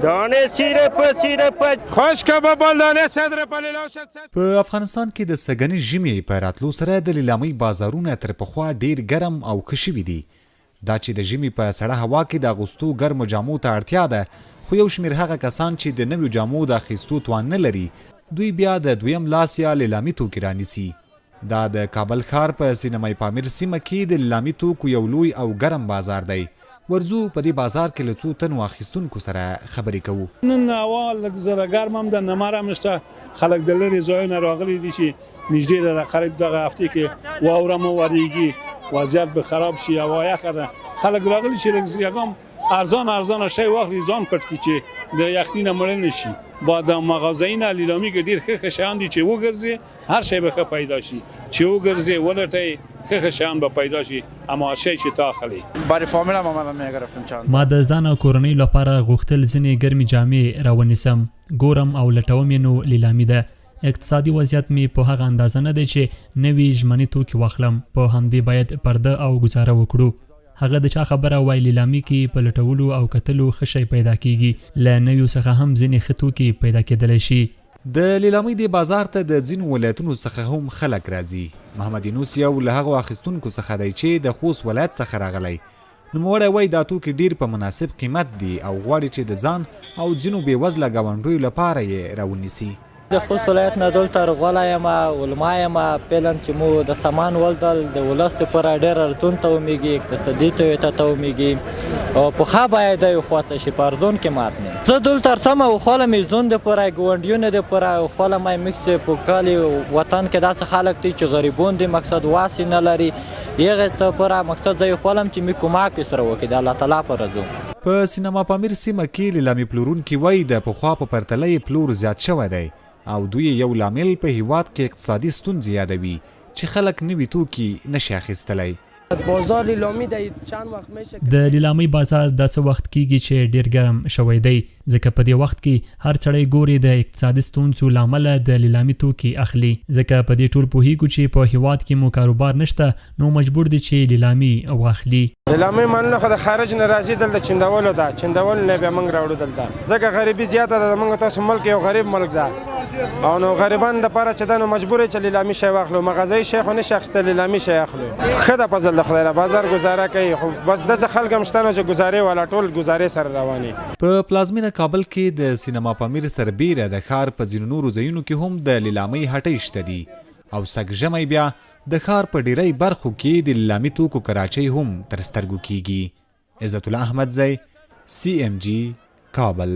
دانه 30 روپه، 30 روپه. خوش که بابا، دانه 100 روپه لیلاو شد. په افغانستان کې د سږني ژمي په راتلو سره د لیلامۍ بازارونه تر پخوا ډېر ګرم او ښه شوي دي. دا چې د ژمي په سړه هوا کې د اغوستو ګرمو جامو ته اړتیا ده، خو یو شمېر هغه کسان چې د نویو جامو د اخیستو توان نه لري، دوی بیا د دویم لاس یا لیلامي توکي رانیسي. دا د کابل ښار په سینمای پامیر سیمه کې د لیلامي توکو یو لوی او ګرم بازار دی. ورځو په دې بازار کې له څو تنو اخیستونکو سره خبرې کوو. نن هوا لږ زره ګرم هم ده، نمر هم شته، خلک د لرې ځایونه راغلي دي چې نږدې ده. قریب دغه هفتې کې واوره مو وریږي، وضعیت به خراب شي. هوا یخه ده، خلک راغلي چې لږ یګام ارزان ارزان شی واخلي، ځان پټ کړي چې د یخني نه مړه نه شي. بعد مغازې نه لیلامي کې ډیر ښه ښه شیان دي، چې وګرځي هر شی به ښه پیدا شي. چې وګرځي ولټي، ښه ښه شیان به پیدا شي، اما شی چې تا اخلي. برای فامیلم آمدم، میگرفتم چند. ما د ځان او کورنۍ لپاره غوښتل ځینې ګرمې جامې راونیسم. ګورم او لټوم یې نو لیلامي ده. اقتصادي وضعیت مې په هغه اندازه نه دی چې نوي ژمني توکي واخلم، په همدې باید پرده او ګزاره وکړو. هغه د چا خبره وای، لیلامي کې په لټولو او کتلو ښه شی پیدا کیږي، له نویو څخه هم ځینې ښه توکي پیدا کېدلی شي. د لیلامۍ دې بازار ته د ځینو ولایتونو څخه هم خلک راځي. محمد یونس یو له هغو اخیستونکو څخه دی چې د خوست ولایت څخه راغلی. نوموړی وایي دا توکي ډیر په مناسب قیمت دي او غواړي چې د ځان او ځینو بېوزله ګاونډیو لپاره یې راونیسي. د خوست ولایت نه دلته راغلی یم، علما یم. فعلا چې مو د سامان ولدل، د ولس لپاره ډېر ارزون تمامیږي، اقتصادي توې ته تمامیږي او په ښه بیه دی خواته شي، په ارزون قیمت نه. زه دلته ارڅم او خپله مې ځون دپاره، ګاونډیونو دپاره او خپله مې مکس په کلي وطن کې داسې خلک دي چې غریبون دي، مقصد واسي نه لري، هغې ته پوره مقصد زه یې خولم چې مې کومک سره وکړي د الله تعالی په رضو. په سینما پامیر سیمه کې لیلامي پلورونکي وایي د پخوا په پرتله یې پلور زیات شوی دی او دوی یې یو لامل په هیواد کې اقتصادي ستونزې یادوي چې خلک نوي توکي نشي اخیستلی. بازار لیلامی دی چند وخت میشه. د لیلامۍ بازار دا څه وخت کیږي چې ډیر ګرم شوی دی، ځکه په دې وخت کې هر سړی ګوري د اقتصادي ستونزو له امله د لیلامي توکي اخلي، ځکه په دې ټول پوهیږو چې په هیواد کې مو کاروبار نشته، نو مجبور دي چې لیلامي واخلي. لیلامي مالونه خو د خارج نه راځي، دلته چندولو ده، چندولو نه بیا موږ راوړو دلته، ځکه غریبي زیاته ده. موږ تاسو ملک یو غریب ملک ده او نو غریبان دپاره چې ده نو مجبور چې لیلامي شی واخلو. مغازه شی خو نشي اخیستی، لیلامي شی اخلو. ښه ده، فضل د خدای نه بازار ګزاره کوي، خو بس داسې خلک هم شته نو چې ګزارې والا ټول ګزارې سره روان دي. په پلازمینه کابل کې د سینما پامیر سربیره د ښار په ځینو نورو ځایونو کې هم د لیلامۍ هټۍ شته دي او سږ ژمی بیا د ښار په ډیری برخو کې د لیلامي توکو کراچۍ هم تر سترګو کیږي. عزت الله احمدزی، سی ایم جي، کابل.